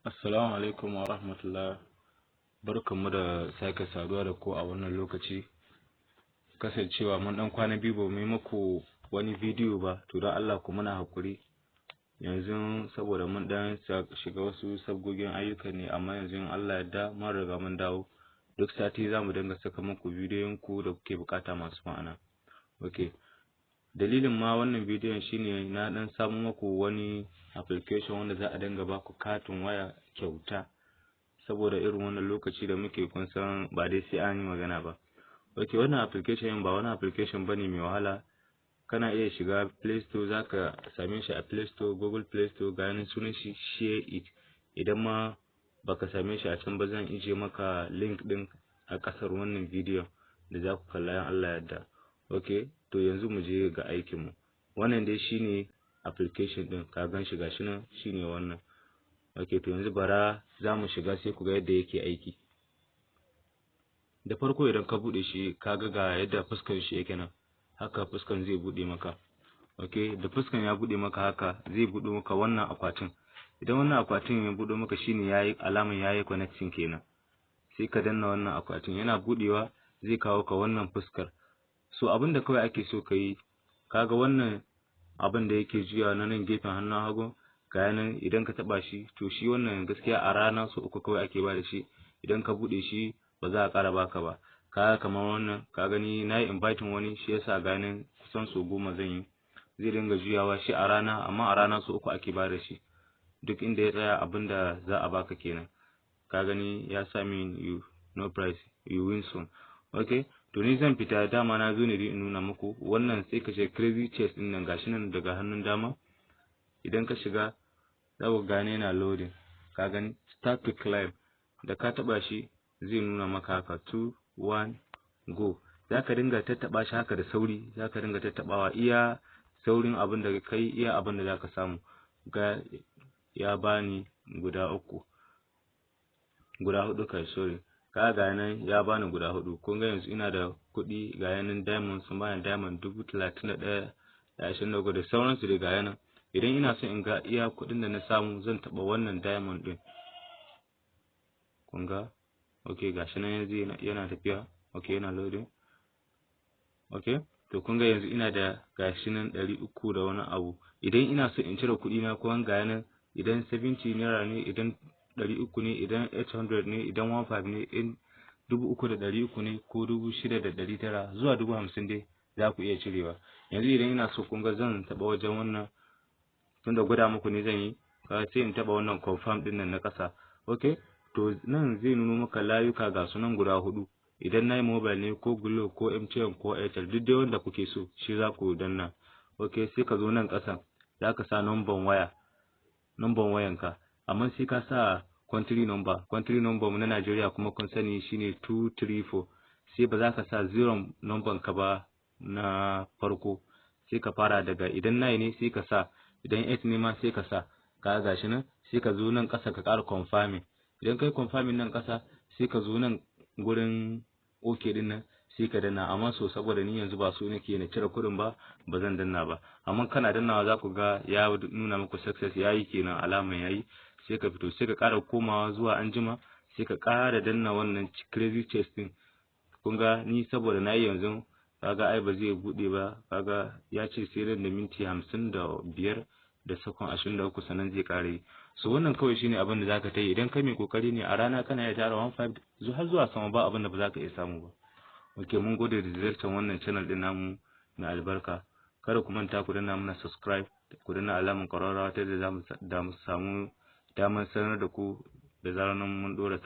Assalamu alaikum wa rahmatullah. Barkanmu da sake saduwa da ku a wannan lokaci. Kasancewa mun ɗan kwana biyu ba mu yi muku wani bidiyo ba, to don Allah ku muna haƙuri. Yanzu saboda mun ɗan shiga wasu sabgogin ayyuka ne, amma yanzu in Allah ya yarda mun riga mun dawo. Duk sati za mu dinga saka muku bidiyon ku da kuke buƙata masu ma'ana. Okay. Dalilin ma wannan bidiyon shine na ɗan samo muku wani application wanda za a dinga baku katin waya kyauta, saboda irin wannan lokaci da muke, kun san ba dai sai an yi magana ba. Ok, wannan application ba wani application bane mai wahala. Kana iya shiga Play Store, zaka same shi a Play Store, Google Play Store. Ga yanan sunan shi Share It. Idan ma baka same shi a can ba, zan ije maka link din a kasar wannan bidiyon da za ku kalla in Allah yarda. Ok, to yanzu mu je ga aikin mu. Wannan dai shine application din, ka gan shi, gashi nan, shine wannan. Ok, to yanzu bara za mu shiga, sai ku ga yadda yake aiki. Da farko idan ka bude shi, ka ga ga yadda fuskan shi yake nan, haka fuskan zai bude maka. Ok, da fuskan ya bude maka haka, zai bude maka wannan akwatin. Idan wannan akwatin ya bude maka, shine yayi alaman yayi connecting kenan. Sai ka danna wannan akwatin, yana budewa zai kawo ka wannan fuskar. So abin da kawai ake so ka yi, kaga wannan abin da yake juyawa na nan gefen hannun hagu, ga nan, idan ka taba shi, to shi wannan gaskiya a rana sau uku kawai ake ba da shi. Idan ka bude shi, ba za a ƙara baka ba. Kaga kamar wannan, ka gani, na yi inviting wani, shi yasa ganin kusan sau 10 zan yi, zai dinga juyawa shi a rana, amma a rana sau uku ake ba da shi. Duk inda ya tsaya, abin da za a baka kenan. Ka gani, ya sa min "You no price, you win soon". Okay, to ni zan fita, dama na zo ne in nuna muku wannan. Sai ka ce Crazy Chess din nan, gashi nan daga hannun dama. Idan ka shiga, za ku gane yana loading. Ka gani, "Start to climb". Da ka taba shi, zai nuna maka haka, 2, 1, go. Za ka dinga tattaba shi haka da sauri, za ka dinga tattabawa iya saurin abin da kai, iya abin da za ka samu. Ga ya bani guda uku, guda hudu kai, sorry. Ka ga nan ya bani guda hudu. Kun ga yanzu ina da kuɗi, ga yanan diamond, sun bani diamond 31,023 da sauransu dai, ga yanan. Idan ina son in ga iya kuɗin da na samu, zan taɓa wannan diamond ɗin. Kun ga, okay, gashi nan yanzu yana tafiya. Okay, yana loading. Okay, to kun ga yanzu ina da, gashi nan, 300 da wani abu. Idan ina so in cire kuɗi na, kun ga nan, idan 70 naira ne, idan 300 ne, idan 800 ne, idan 15 ne, in 3,300 ne, ko 6,900 zuwa 50,000 dai, za ku iya cirewa. Yanzu idan ina so, kun ga zan taɓa wajen wannan, tunda gwada muku ne zan yi, sai in taɓa wannan confirm ɗin nan na ƙasa. Okay, to nan zai nuno maka layuka, ga sunan guda hudu. Idan na yi mobile ne, ko Glo, ko MTN, ko Airtel, duk dai wanda kuke so, shi za ku danna. Okay, sai ka zo nan ƙasan, za ka sa number waya, number wayanka, amma sai ka sa country number. Country number mu na Najeriya kuma kun sani shine 234. Sai ba za ka sa zero number ka ba na farko, sai ka fara daga idan 9 ne sai ka sa, idan 8 ne ma sai ka sa. Ka gashi nan, sai ka zo nan ƙasa ka ƙara confirming. Idan kai confirming nan ƙasa, sai ka zo nan gurin OK din nan, sai ka danna. Amma so saboda ni yanzu ba so nake na cire kuɗin ba, ba zan danna ba. Amma kana dannawa, za ku ga ya nuna muku success, yayi kenan, alaman yayi. Sai ka fito, sai ka ƙara komawa zuwa anjima, sai ka ƙara danna wannan Crazy Chess din. Kun ga ni saboda na yi yanzu, kaga ai ba zai buɗe ba. Kaga ya ce sai nan da minti 55 da sakon 23 sannan zai ƙara yi. So wannan kawai shine abin da zaka ta yi. Idan kai mai kokari ne, a rana kana iya tara 15 har zuwa sama, ba abin da ba za ka iya samu ba. Ok, mun gode da ziyartar wannan channel din namu mai albarka. Kada ku manta ku danna mana subscribe, ku danna alamar ƙararrawa ta yadda za mu samu damar sanar da ku da zarar mun ɗora.